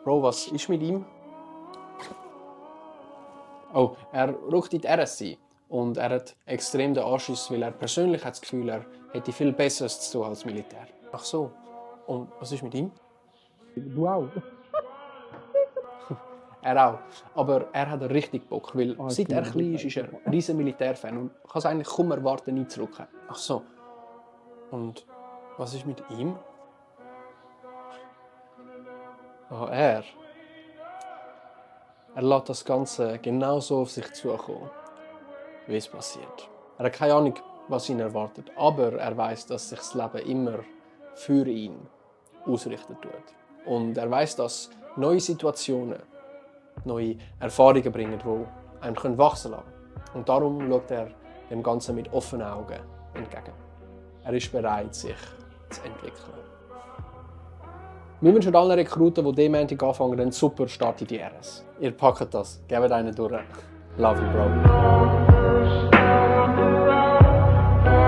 Bro, was ist mit ihm? Oh, er rückt in die RSI. Und er hat extrem den Anschiss, weil er persönlich hat das Gefühl, er hätte viel Besseres zu tun als Militär. Ach so. Und was ist mit ihm? Du auch? Er auch. Aber er hat richtig Bock, weil Ah, seit er cool. klein ist er ein riesen Militärfan und kann es eigentlich kaum erwarten, einzurücken. Ach so. Und was ist mit ihm? Ah, er lässt das Ganze genauso auf sich zukommen, wie es passiert. Er hat keine Ahnung, was ihn erwartet, aber er weiß, dass sich das Leben immer für ihn ausrichten tut. Und er weiß, dass neue Situationen neue Erfahrungen bringen, die einem wachsen lassen können. Und darum schaut er dem Ganzen mit offenen Augen entgegen. Er ist bereit, sich zu entwickeln. Wir wünschen allen Rekruten, die dem Montag anfangen, einen super Start in die RS. Ihr packt das, gebt einen durch. Love you, Bro.